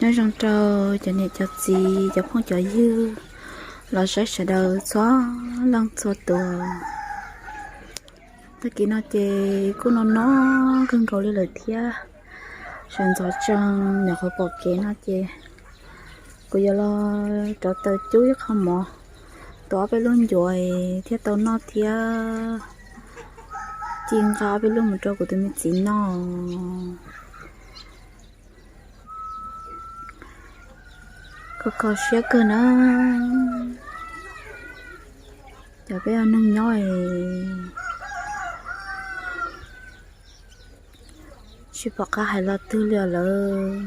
Nyob zoo rau cov niam cov txiv, cov phooj cov ywg los saib sawv daws txhua leej txhua tus. Tag kis no ces kuj no no kawg nkaus li lawm thiab. Sawv ntxov tsees nyuam qhuav pom kev no ces kuv yuav los rauv taws cub ib qho mov, tua ob peb lub ncuav thiab tau noj thiab. Ci nqa ob peb lub mus rau kuv tus me txiv noj. Kho kho siab kawg na. Cov peb ua neeg nyob es tsis pom qab hais lo twg li lawm.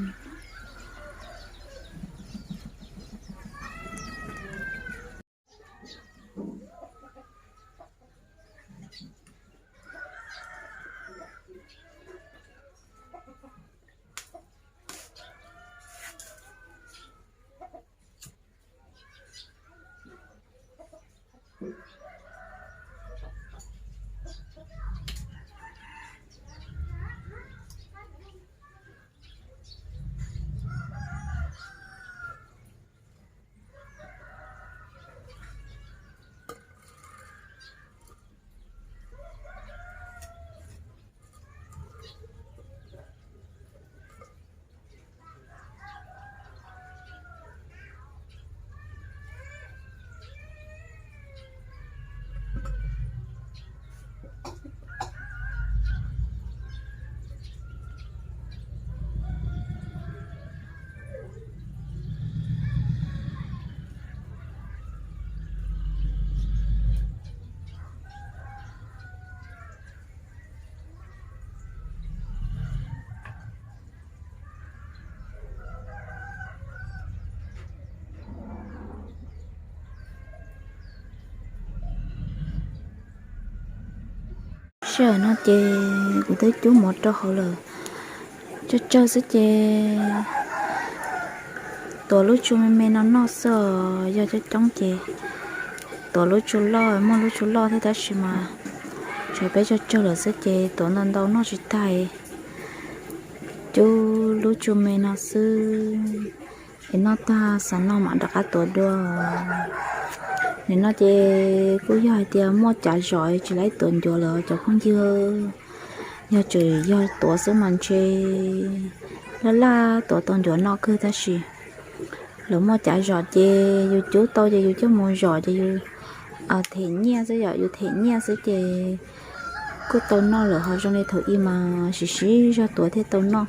Sij hawm no ces kuv twb cub mov rau hauv lawm. Tsawg tsawg xwb ces tuav lub tsua me me no noj xwb os. Yog coob coob ces tuav lub tsua loj, muaj lub tsua loj thiab tab sis mas tshuav peb tsawg tsawg lawm xwb ces tuav ntau ntau noj tsis tag. Cub lub tsua me no xwb es noj tag xav noj mam rov qab tuav dua. Nim no ces kuj yog hais tias muaj cav zom tsis laib tuav ncuav lawm cov phooj ywg. Yog tseem yog tuav xwb mas ntshe laj laj tuav tau ncuav noj kawg tab sis lawv muaj cav zom ces yus cub tau ces yus coj mus zom ces yus them nyiaj xwb yom, yus them nyiaj xwb ces kuj tau noj lawm. Ho zoo li thaum ub mas siv siv zog tuav thiaj tau noj.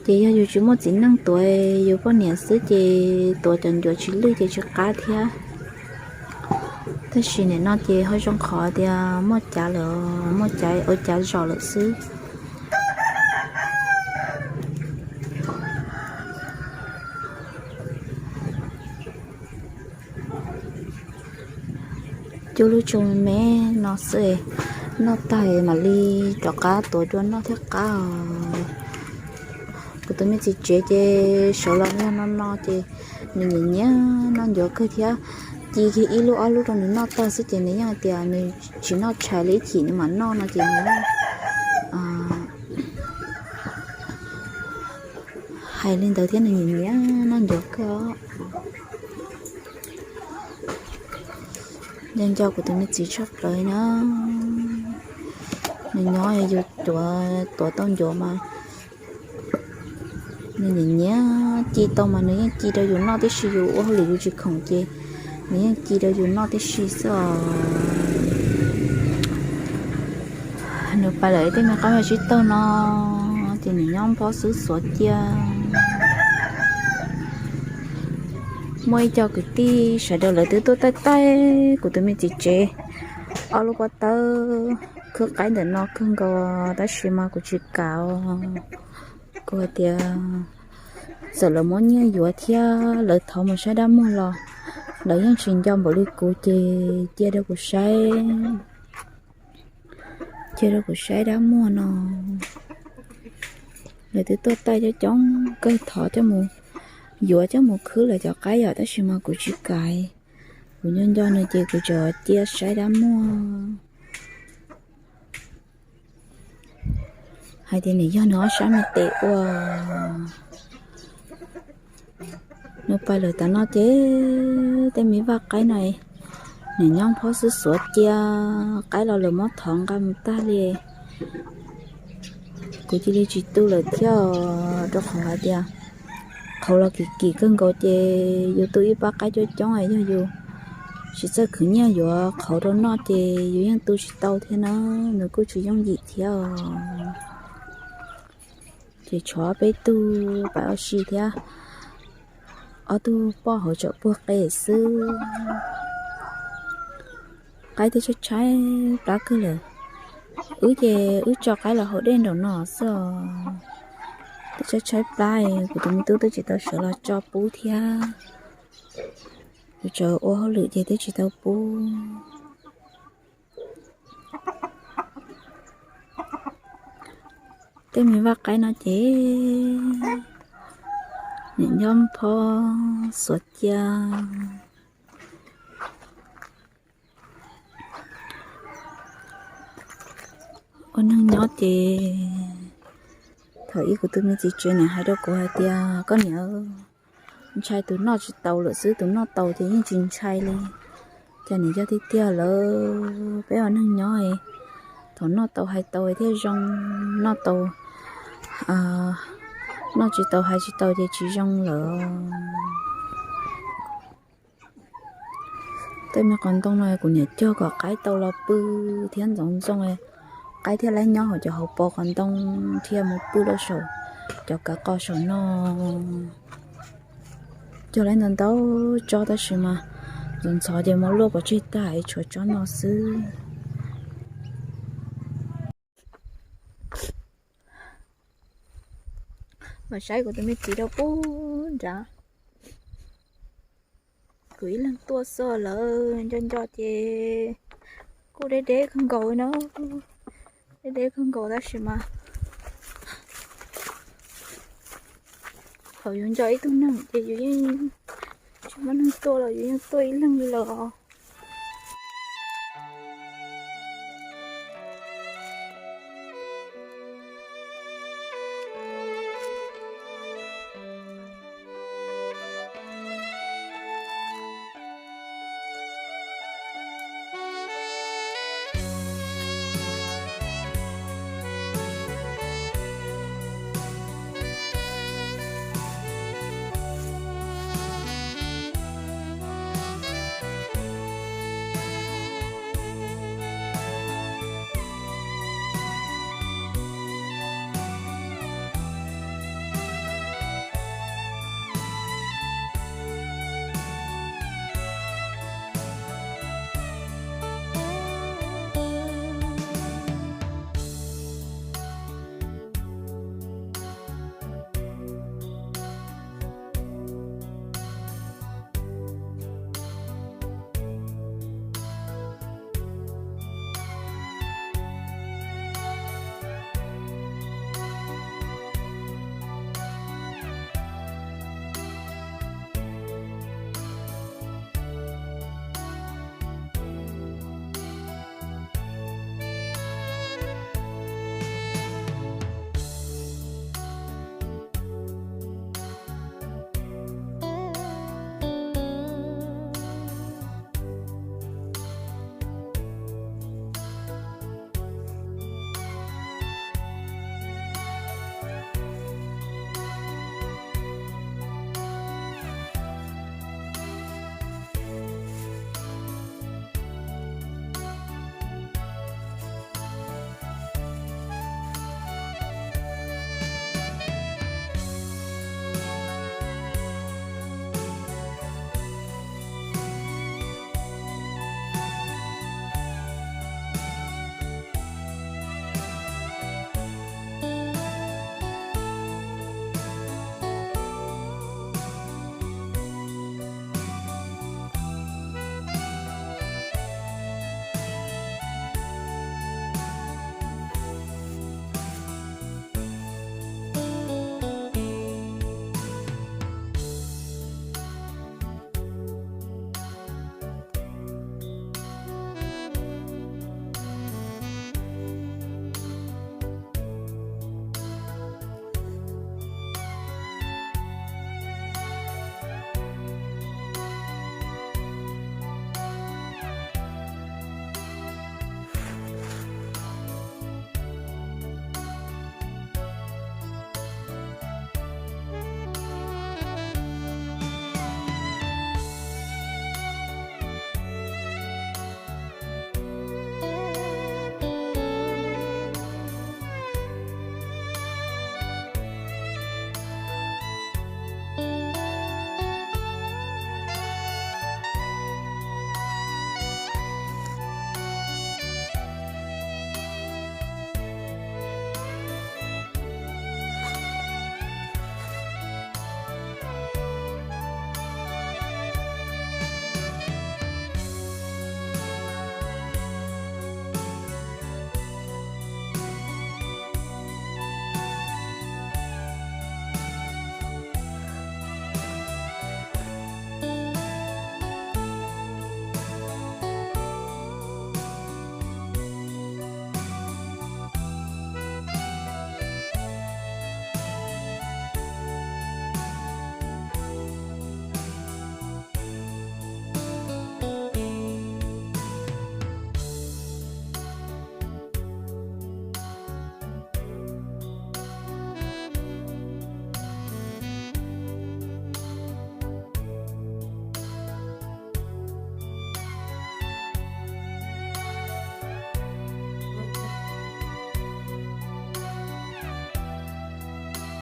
Ces yog yus tsis muaj txiv neej tuav, yus poj niam xwb ces tuav cov ncuav tsis lwj ces tsis qab thiab. Tab sis nim no ces ho zoo qhov tias muaj cav lawm, muaj cav ua cav zom lawm xwb. Cub lub tsua me me no xwb, noj tag mam li rov qab tuav dua noj thiab qab os. Kuv tus me txiv tsev ces sawv los nyob no no ces nws nyiam nyiam noj ncuav kawg thiab. Ci kiag ib lub ob lub rau nws noj tag xwb ces nws yeej hais tias nws tsis noj tshais li, ib chim nws mam noj no ces nws hais li ntawd thiab, nws nyiam nyiam noj ncuav kawg. Nco nco kuv tus me txiv tshaj plaws na. Nws nyob yus tuav tuav tau ncuav mas nws nyiam nyiam ci tau mas nws yeej ci rau yus noj tib si, yus ua hauj lwm yus tsis khoom ces nws yeej ci rau yus noj tib si xwb os. Nws pais lawm tej me qab vaj tsib taug no ces nws nyob nphob xwb xuav cia. Muaj ib co kwv tij sawv daws lawv twb tuaj taij taij kuv tus me txiv tsev ob lub pob tawb khwb qaib ntawm no kawg nkaus tab sis mas kuv tsis kam. Kuv hais tias txawm lawv muab nyiaj yuav thiab lawv thov mus saib dab muag los lawv yeej tsis nco npaum li kuv ces cia rau kuv saib, cia rau kuv saib dab muag no. Lawv twb tuaj taij coob coob kawg thov coj mus yuav coj mus khwb lawv cov qaib yom tab sis mas kuv tsis kam. Kuv nco nco nws ces kuv tseem cia saib dab muag. Hais tias nws yog nws ob sab me tes ua Nws pais lawm tas no ces tej me vaj qaib no, nws nyob phob xwb xuav cia, qaib los lawv muab thov nqa mus tag li. Kuv cia li tsis tu lawm thiab, rau qhov hais tias qhauv los kim kim kawg nkaus ces yus tu ib pab qaib coob coob yog yus tsis txawj khwv nyiaj yuav qhauv rau noj ces yus yeej tu tsis tau thiab na, nws kuj tsis yooj yim thiab. Ces tshuav peb tug pais ua si thiab, ob tug poj hauv tsam puag qe xwb. Qaib twb tshaib tshaib plab kawg lawm. Wb ces wb tso qaib los haus dej nraum no xwb os. Twb tshaib tshaib plab, kuv tus me tub twb tsis tau sawv los tso pub thiab. Kuv tseem ua hauj lwm ces twb tsis tau pub. Tej me vaj qaib no ces nim nyob phob xuav cia. Ua neeg nyob ces thaum ub kuv tus me txiv tsev nim hais rau kuv hais tias koj niam, ntshai tus noj tsis tau lawm xwb, tus noj tau ces yeej tsis ntshai li. Ces nim yog tiag tiag lawm, peb ua neeg nyob thaum noj tau hais tau thiaj zoo, noj tau, noj tsis tau hais tsis tau ces tsis zoo lawm. Tej me qos ntoo no kuv niam cog kom qaib tau los pw thiab ntxoov ntxoo, qaib thiaj li nyob hauv cov hauv paus qos ntoo thiaj mus pw rau saum cov kav qos saum no. Cog li ntau ntau tsob tab sis mas ntxhov ntxhov ces muab luaj pov tseg tag es tshuav tsob no xwb. Mas saib kuv tus me txiv rau pub nrad. Kuv ib leeg tuaj xwb lawm, nco nco ces kuj deb deb kawg nkaus no. Deb deb kawg nkaus tab sis mas thaum yus nco ib tug neeg ces yus yeej tsis muaj neeg tuaj los yus yeej tuaj ib leeg li lawm.